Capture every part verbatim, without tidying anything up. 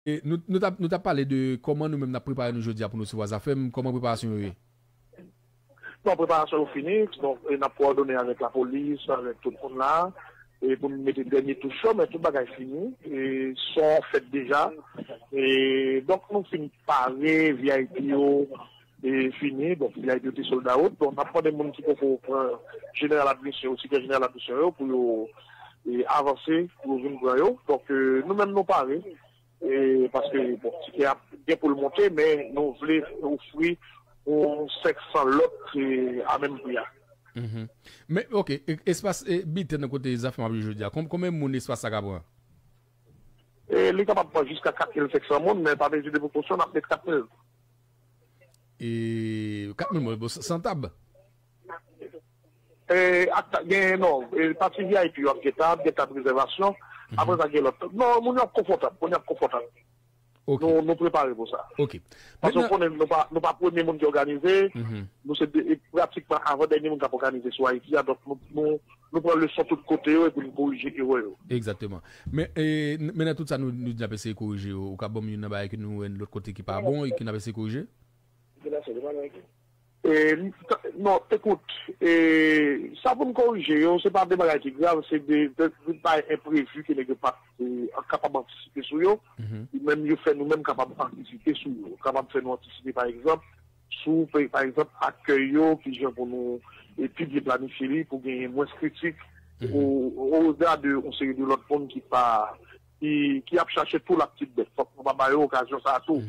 E nou, nou t ap, nou t ap pale de kòman nou menm n ap prepare nou jodi a pou nou resevwa Zafèm, kòman preparasyon yo ye? Bon, preparasyon yo fini, donk, e n ap kowòdone avèk lapolis, avèk tout moun la, e pou n mete dènye touch yo, men tout bagay fini, e son fèt deja. E donk, nou fin pare V I P yo, e fini, donk V I P yo te sold out. Donk, n ap mande moun ki poko pran jeneral admisyon yo, tikè jeneral admisyon yo, pou yo e, avanse, pou yo vin pran yo. Donk, e, nou menm nou pare, e, paske, bon, tikè a gen pou l monte, men nou vle ofri yon senk san lòt e, a menm pri a. Men, oke, e- espas e, biten nan kote Zafèm ap jwe jodi a, kon- konbyen moun espas sa ka pran? E, li kapab pran jiska kat mil senk san moun, men pa mezi de prekosyon, n ap met kat mil. E kat mil moun, bon, san tab? E, ak ta- gen, non, e, pati V I P yo ap gen tab, gen tab rezèvasyon. Apre sa, gen lòt. Non, moun yo ap konfòtab, moun yo ap konfòtab. Ok, Nou, nou prepare pou sa. ok. Paske w Mentnan, konnen nou pa, nou pa premye moun ki òganize. Mhm. Nou se de- e, pratikman avan dènye moun k ap òganize sou Ayiti a. Donk, nou, nou, nou pran leson tout kote yo epi nou korije erè yo. Egzakteman. Men, e, n- men nan tout sa, nou, nou di n ap eseye korije yo. Ou ka ban m youn nan bagay ke nou wè lòt kote ki pa bon e ke n ap eseye korije? E, non, ekout, e, sa pou n korije yo, se pa de bagay ki grav, se de, de, de bagay enprevi ke nèg yo pa t e, kapab antisipe sou yo. Menm yo fè nou menm kapab antisipe sou yo. Kapab fè nou antisipe, pa egzanp, sou, pa egzanp, akèy yo, ki jan pou nou e, pi byen planifye li, pou genyen mwens kritik, o, oda de yon seri de lòt moun ki pa, ki, ki ap chache tou la petite bête. Fòk nou pa ba yo okazyon sa a tou.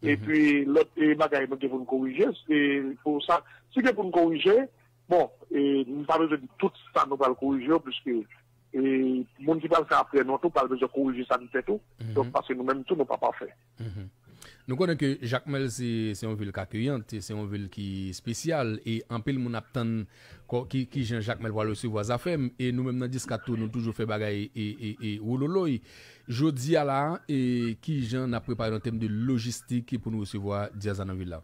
Epi lòt e, bagay nou gen pou n korije, se pou sa. Si gen pou n korije, bon, e, nou pa bezwen di tout sa nou pral korije yo, piske e, moun ki pral fè apre nou an tou pral bezwen korije sa n fè tou. Donk, paske nou menm tou, nou pa pafè. Nou konnen ke Jakmèl se se yon vil k akeyant, se yon vil ki espesyal, e anpil moun ap tann kò- ki, ki jan Jakmèl pral resevwa Zafèm, e nou menm nan Diskat tou, nou toujou fè bagay e, e, e wololoy. Jodi a la, e ki jan n ap prepare an tèm de lojistik pou nou resevwa Diaz la nan vil la?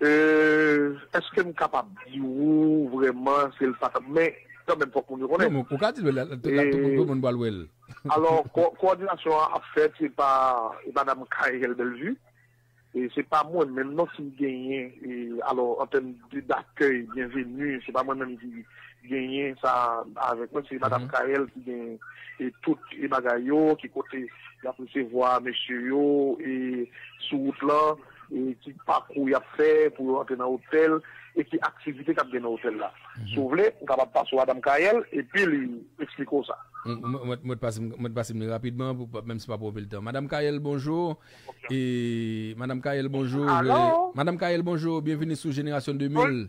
Euh, èske m kapab di ou vrèman se l pa t ap, men kanmenm fòk moun yo konnen. Non, men ou ka di l, la, la, la, tout, tout moun pral wè l. Alò, ko- kowòdinasyon an ap fèt, se pa e madanm Carel Bellevue. E se pa mwen menm non ki genyen, e, alò, an tèm de dakèy, byenveni, se pa mwen menm ki genyen sa avèk mwen, se madanm Carel ki gen e tout e bagay yo, ki kote y ap resevwa mesye yo, e sou wout lan, e ki pakou y ap fè pou yo antre nan otèl, e ki aktivite k ap gen nan otèl la. Si w vle, m kapab pase w madanm Carel, epi li eksplike w sa. Mwen, mwen, mwen pase, mwen pase m li rapidman, pou, menm si pa pran anpil tan. Madanm Carel, bonjou. E, Madanm Carel, bonjou. Alo? Madanm Carel, bonjou. Byenveni sou Jenerasyon de mil.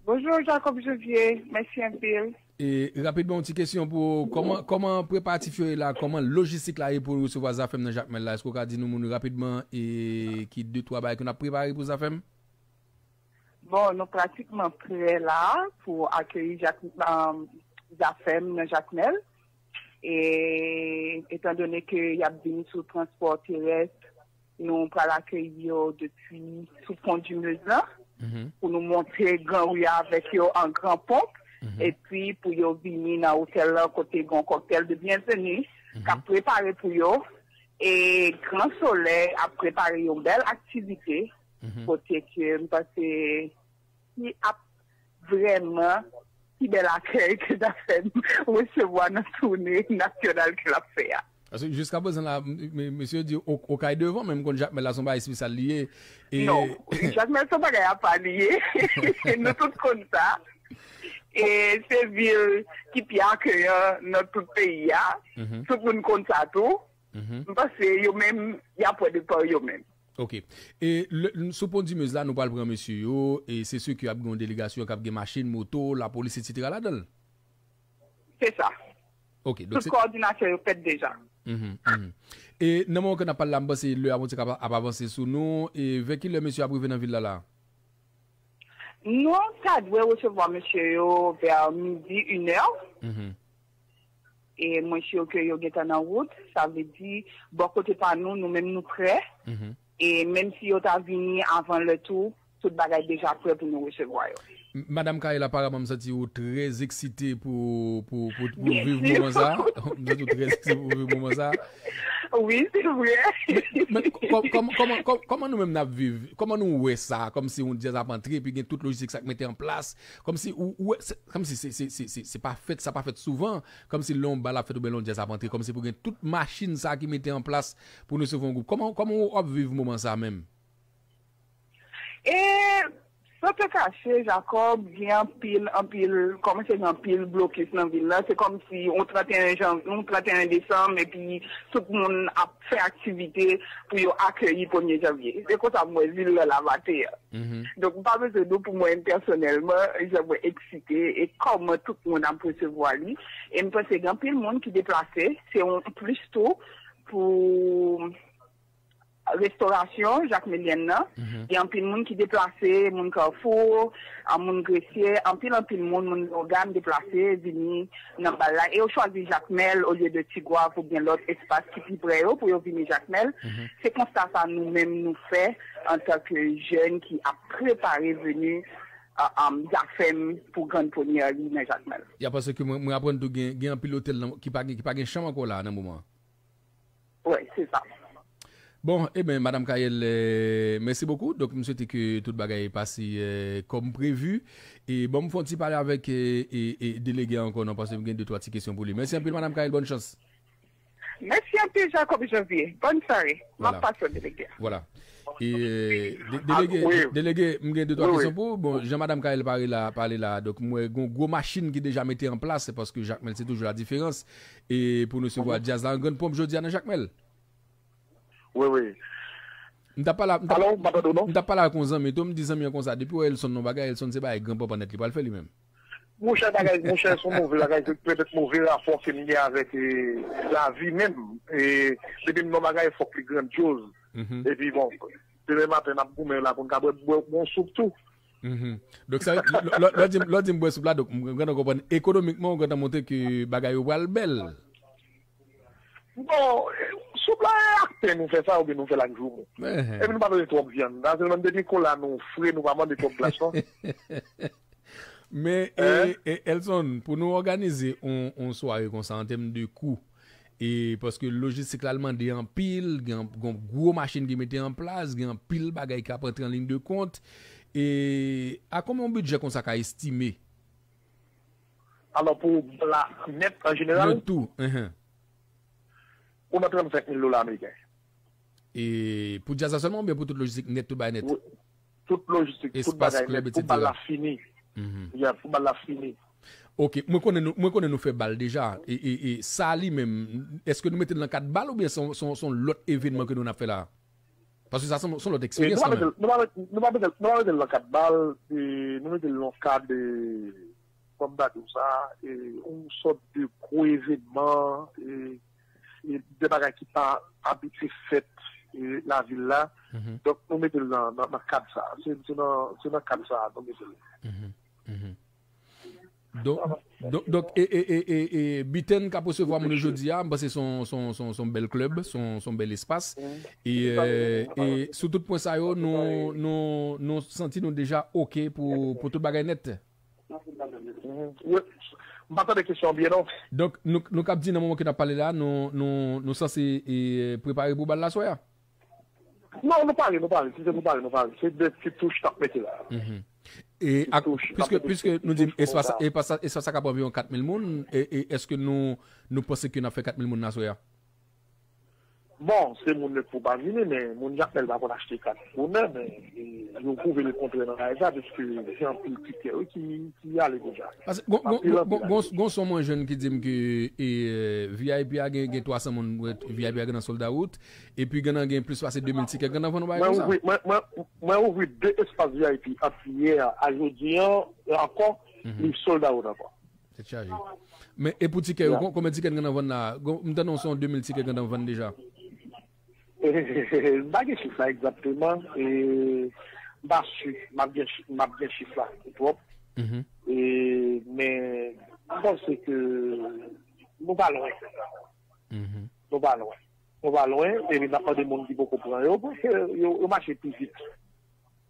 Bonjou, Jacob Janvier. Mèsi anpil. E, rapidman, yon ti kesyon pou ou. Kòman, kòman preparatif yo ye la? Kòman lojistik la ye pou resevwa Zafèm nan Jakmèl la? Èske w ka di nou moun rapidman e ki de twa bagay ke n ap prepare pou Zafèm? Bon, nou pratikman prè la pou akeyi Jak, um, Zafèm nan Jakmèl. E etan done ke y ap vini sou transpò terès, nou pral akeyi yo depi sou pon Dimez lan, pou nou monte Gran Ri a avèk yo an gran ponp. Epi pou yo vini nan otèl lan kote gen yon kòktèl de byenveni k ap prepare pou yo. E Gran Solèy ap prepare yon bèl aktivite kote ke m panse ki ap vrèman pi bèl akèy ke Zafèm resevwa nan toune nasyonal ke l ap fè a. Paske jiska prezan la, m- m- mesye di o- Okay devan, men m konn Jakmèl la se yon bagay espesyal li ye. E- Non, Jakmèl se yon bagay apa li ye. Nou tout konn sa. E se vil ki pi akeyan nan tout peyi a. Tout moun konn sa tou. M panse yo menm, y ap wè de pa yo menm. Ok. E le, sou pon Dimez la, nou pral pran mesye yo, e se si ke ap gen yon delegasyon k ap gen machin, moto, lapolis, etsetera ladan l? Se sa. Ok. Donk Tout kowòdinasyon yo fèt deja. Mhm, mhm. E nan moman ke n ap pale la, m panse lè a monte ap, ap avanse sou nou. E vè ki lè mesye ap rive nan vil la la? Nou ta dwe resevwa mesye yo vè midi, inè. Mhm. E mwen si ke yo gentan nan wout, sa vle di, bò kote pa nou, nou menm nou prè. Mhm. E menm si yo ta vini avan lè tou, tout bagay deja prè pou nou resevwa yo. M- Madam Kayel, aparaman, m santi ou trè eksite pou, pou, pou, pou viv moman sa. M santi ou trè eksite pou viv moman sa. Wi, se vre. Men kò- kòman, kòman, kòman, kòman nou menm n ap viv? Kòman nou wè sa? Kòmsi yon djaz ap antre, epi gen tout lojistik sa k mete an plas. Kòmsi ou, ou wè, se- kòmsi se, se, se, se, se pa fèt, sa pa fèt souvan. Kòmsi lè yon bal ap fèt oubyen lè yon djaz ap antre, kòmsi pou gen tout machin sa ki mete an plas pou nou resevwa yon gwoup. Kòman, kòman w ap viv moman sa menm? E, san te kache, Jacob, gen anpil, anpil, kòmanse gen anpil blokis nan vil la. Se kòmsi yon trannteyen jan, yon trannteyen desanm, epi tout moun ap fè aktivite pou yo akeyi premye janvye. Se konsa m wè vil la, la maten an. Donk, m pa bezwen di w pou mwen pèsonèlman, jan mwen eksite e kòman tout moun ap resevwa li. E m panse gen anpil moun ki deplase, se yon plis tou pou restorasyon jakmelyèn nan. Gen anpil moun ki deplase, moun Kafou, a moun Gresye, anpil, anpil moun, moun Logàn deplase, vini nan bal la. E yo chwazi Jakmèl olye de Tigwav oubyen lòt espas ki pi prè yo pou yo vini Jakmèl. Se konsta sa nou menm nou fè antanke jèn ki ap prepare veni a, a, Zafèm pou grann premyè li nan Jakmèl. Ya, paske mwen, mwen aprann tou gen, gen anpil otèl nan- ki pa gen, ki pa gen chanm ankò la nan moman an. Wi, se sa. Bon, e ben, Madam Kayel, eh, mèsi bokou. Donk, m swete ke tout bagay pase eh, kòm previ. E bon, m fè yon ti pale avèk eh, eh, eh, delege a ankò, non, paske m gen de twa ti kesyon pou li. Mèsi anpil, Madam Kayel, bòn chans. Mèsi anpil, Jacob Janvier. Bòn sware. M ap Vwala. pase w delege a. Vwala. E, de- delege, Ah, wi. delege, m gen de twa Wi, wi. kesyon pou ou. Bon, jan Madam Kayel pale la, pale la, donk, m wè gen yon gwo machin ki deja mete an plas, se paske Jakmèl se toujou la diferans. E pou nou resevwa djaz la an grann ponp jodi a nan Jakmèl. Wi, wi. M t ap pale a- m t ap- Alò, m pa tande w, non? M t ap pale ak yon zanmi tou, m di zanmi an konsa, depi w wè Elson nan bagay, Elson se bagay granpapa nèt li pral fè li menm. Monchè, bagay, monchè, se yon move bagay, se petèt move rapò ke m gen avèk eh, lavi menm. E, depi m nan bagay, fòk li grandyoz. Epi bon, demen maten, n ap goumen la pou n ka bwè, bwè bon soup tou. Donk, sa, lè, lè, lè w di m, lè w di m bwè soup la, donk, m gentan konprann ekonomikman, ou gentan montre ke bagay yo pral bèl. Bon, soup la, e ak pen nou fè sa, oubyen nou fè l ak joumou. Epi nou pa bezwen twòp vyann. Sa sèlman depi kola nou fre, nou pa mande twòp glas, non. Men, e, e, Elson, pou nou òganize yon, yon sware konsa, an tèm de kou, e paske lojistik la, l mande anpil, gen, gen gwo machin ki mete an plas, gen anpil bagay k ap antre an liy de kont. E a konbyen yon bidjè konsa ka estime? Alò, pou bal la nèt an jeneral, Nèt tou, enhen. Ou nan trannsenk mil dola ameriken. E pou djaz la sèlman oubyen pou tout lojistik nèt, tout bagay nèt? Wi, tout lojistik, tout Espas, bagay klèb, nèt, pou bal la etsetera. fini. Ya, pou bal la fini. Ok, mwen konnen nou, mwen konnen nou fè bal deja. E, e, e sa li menm, èske nou mete l nan kad bal oubyen se yon, se yon, se yon lòt evènman ke nou n ap fè la? Paske sa se yon, se yon lòt E nou eksperyans pa mete kanmenm. l, nou pa mete, nou pa mete, nou pa mete l nan kad bal, e nou mete l nan kad, e, kòm m ta di w sa, e, yon sòt de gwo evènman, e, e de bagay ki pa abitye fèt, e, lavil la. Donk, nou mete l nan, nan, nan kad sa. Se, se nan, se nan kad sa a nou mete l. Donk, donk, donk, e, e, e, e, e Biten k ap resevwa moun yo jodi a, m panse se yon, se yon, se yon, se yon bèl klèb, se yon, se yon bèl espas. E, e, e sou tout pwen sa yo, nou, nou, nou santi nou deja ok pou, pou tout bagay nèt. Wi. M pa tande kesyon an byen, non. Donk, nou, nou k ap di nan moman ke n ap pale la, nou, nou, nou sanse, e, prepare pou bal la swè a? Non, nou pare, nou pare. Si se nou pare, nou pare. Se de ti touch n ap mete la. E ak, piske, piske nou di espas, espas, espas sa k ap anviwon kat mil moun, e, e èske nou, nou panse ke n ap fè kat mil moun nan aswè a? Bon, se moun nèt pou pa vini, men moun Jakmèl pa konn achte kat bonè, men e, yo pwouve lekontrè nan bagay sa, piske gen anpil tikè, wi, ki, ki ale deja. Paske gon, gon, Anpil, gon, anpil gon, ale. gon, gon son mwen jwenn ki di m ke e, V I P a gen, gen twa san moun, V I P a gen nan sold out, epi gen nan gen plis pase de mil tikè, gen nan vann yon bagay Mwen konsa. ouvri, mwen, mwen, mwen ouvri de espas V I P ant yè a jodi an, e ankò, li sold out ankò. Tèt chaje. Men, e pou tikè yo, Yeah. kon- konbyen tikè n gen nan vann la? Gon- M tande yon son de mil tikè gen nan vann deja. M pa gen chif la egzakteman. E, m pa si m ap gen chi- m ap gen chif la twòp. E, men, m panse ke nou pa lwen. Nou pa lwen. Nou pa lwen. Epi n ap mande moun ki poko pran yo pou ke yo, yo mache pi vit.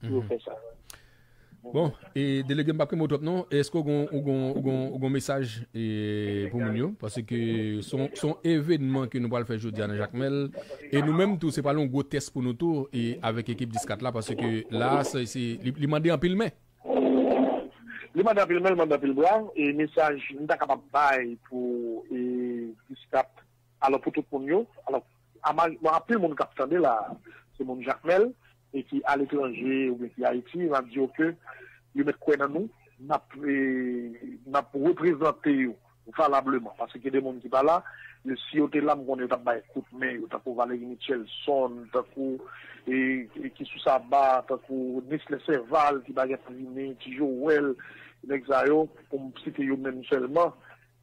pou yo fè sa. Bon, e delege, m p ap kenbe w twòp non. Èske w gon, ou gon, ou gon, ou gon mesaj e, pou moun yo? Paske se yon, se yon evènman ke nou pral fè jodi a nan Jakmèl. E nou menm tou, se pral yon gwo tès pou nou tou, e avèk ekip dis kat la, paske la, se, se, li, li mande anpil men. Li mande anpil men, li mande anpil bra. E mesaj m ta kapab bay pou e, dis kat, alò, pou tout moun yo, alò, a maj-, bon, anpil moun k ap tande la, se moun Jakmèl, e ki aletranje oubyen ki Ayiti, m ap di yo ke yo mèt kwè nan nou, n ap, e, n ap reprezante yo valableman. Paske gen de moun ki pa la, yo, si yo te la, m konnen yo t ap bay kout men yo, tankou Valery Mitchelson, tankou, e, e ki sou Saba, tankou Nesle Serval, ki pa gentan vini, Ti Joel, nèg sa yo, pou m site yo menm sèlman.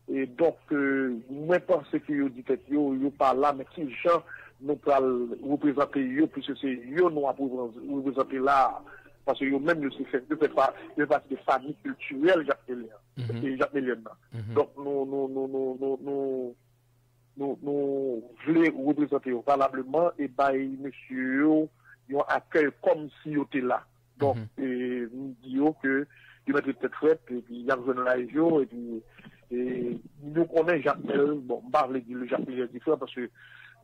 E donk, e, mwen panse ke yo di tèt yo, yo pa la, men ki jan nou pral reprezante yo, piske se yo nou ap reprezante la a. Paske yo menm, yo se fè, yo fè pa, yo fè pati de fanmi kiltirèl jakmelyen, e jakmelyèn nan. Donk, nou, nou, nou, nou, nou, nou, nou, nou vle reprezante yo valableman e bay mesye yo yon akèy kòm si yo te la. Donk, e, m di yo ke yo mèt ret tèt frèt, epi y ap jwenn live yo, epi, e, nou konnen Jakmèl, bon, m pa vle di le Jakmèl est différent, paske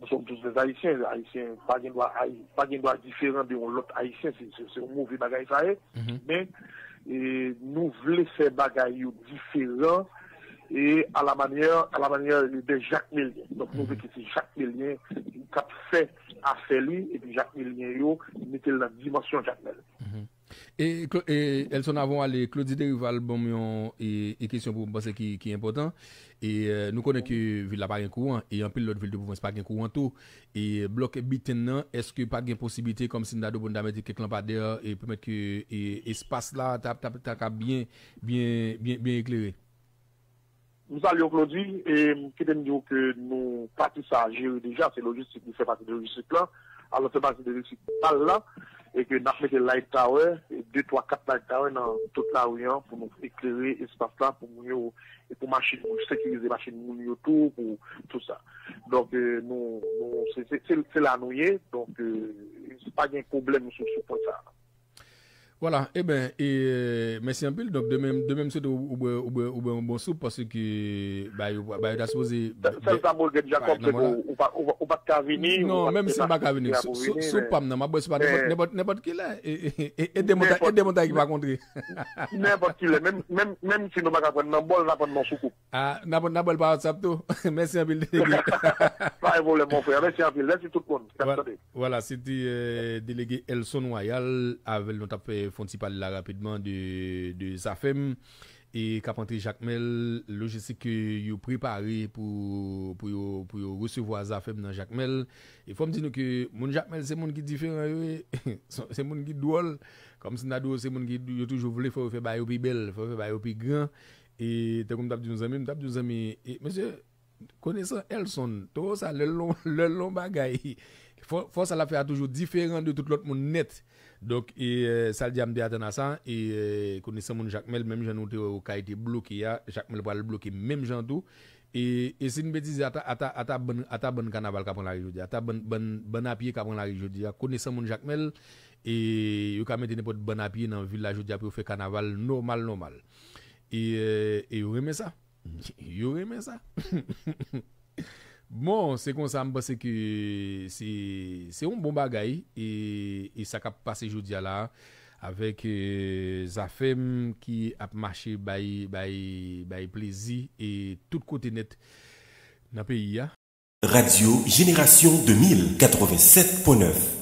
nous sommes tous des Haïtiens, Ayisyen pa gen dwa, Ayi-, pa gen dwa diferan de yon lòt Ayisyen, se, se, se yon move bagay sa ye, men, e, nou vle fè bagay yo diferan, e à la manière, à la manière des Jakmelyens. Donk, nou vle ke se Jakmelyen k ap fè afè li, epi Jakmelyen yo mete l nan dimansyon Jakmèl. E, Cla-, e Elson, avan w ale, Claudie Derival ban m yon e, e kesyon pou m panse ki, ki enpòtan. E, e, nou konnen ke vil la pa gen kouran, e anpil lòt vil de pwovens pa gen kouran tou. E blòk Biten nan, èske pa gen posiblite, kòmsi n ta dwe pou n ta mete kèk lanpadè, e pèmèt ke e, espas la ta, ta, ta ka byen, byen, byen, byen eklere? M salye w, Claudie, e kite m di w ke nou, pati sa a jere deja, se lojistik, li fè pati de lojistik la, alò fè pati de lojistik bal la, e ke n ap mete light tower, e de, twa, kat light tower nan tout lari an pou nou eklere espas la, pou moun yo, e pou machin, pou sekirize machin moun yo tou, pou tout sa. Donk, e, nou, nou, se, se, se, se la nou ye, donk, e, pa gen pwoblèm sou, sou pwen sa a. Vwala, e ben, e, mèsi anpil. Donk, demen, demen, m swete ou, ou bwè, ou bwè, ou bwè yon bon soup, paske ba yo, ba yo ta sipoze. Sèl sa m regrèt, Jakòb, se ke ou, ou pa, ou pa, ou pa t ka vini. Non, menm si m pa ka vini, soup pa m nan, m ap bwè soup a nenpòt, nenpòt, nenpòt ki lè. E, e, e, e de montay, e de montay ki pa kontre. Nenpòt ki lè, menm, menm, menm si nou pa ka pran nan bòl, n a pran nan soukoup. Ah, n a, n a bwè l pa WhatsApp tou. Mèsi anpil, delege. Pa gen pwoblèm, mon frè. Mèsi anpil. Mèsi tout moun k ap tande. Vwala, se te, euh, delege Elson Royal, avè l nou t ap fè fon ti pale la rapidman de, de Zafèm, e k ap antre Jakmèl, lojistik ke yo prepare pou, pou yo, pou yo resevwa Zafèm nan Jakmèl. E fò m di nou ke moun Jakmèl se moun ki diferan yo ye. Se, se moun ki dwòl. Kòmsi n ta di w se moun ki, yo toujou vle fò yo fè bagay yo pi bèl, fò yo fè bagay yo pi gran. E tankou m t ap di yon zanmi, m t ap di yon zanmi, e, mesye, konesan Elson, towo sa, lè l lon, lè l lon bagay, fò, fò sa l ap fè a toujou diferan de tout lòt moun nèt. Donk, e, e, sa l di a, m te atann a sa, e, e, konesan moun Jakmèl, menm jan nou te wè Okay te bloke a, Jakmèl pral bloke menm jan tou. E, e si n betize, ata, ata, ata bann, ata bann kanaval ka pran lari jodi a, ata bann, bann, bann a pye ka pran lari jodi a, konesan moun Jakmèl, e yo ka mete nenpòt bann a pye nan vil la jodi a pou yo fè kanaval nòmal, nòmal. E, e, e yo renmen sa. Yo renmen sa. Bon, se konsa, m panse ke se, se yon bon bagay, e, e sa k ap pase jodi a la, avèk, e, Zafèm ki ap mache bay, bay, bay plezi, e tout kote nèt nan peyi a. Radio Génération deux mille, quatre-vingt-sept point neuf.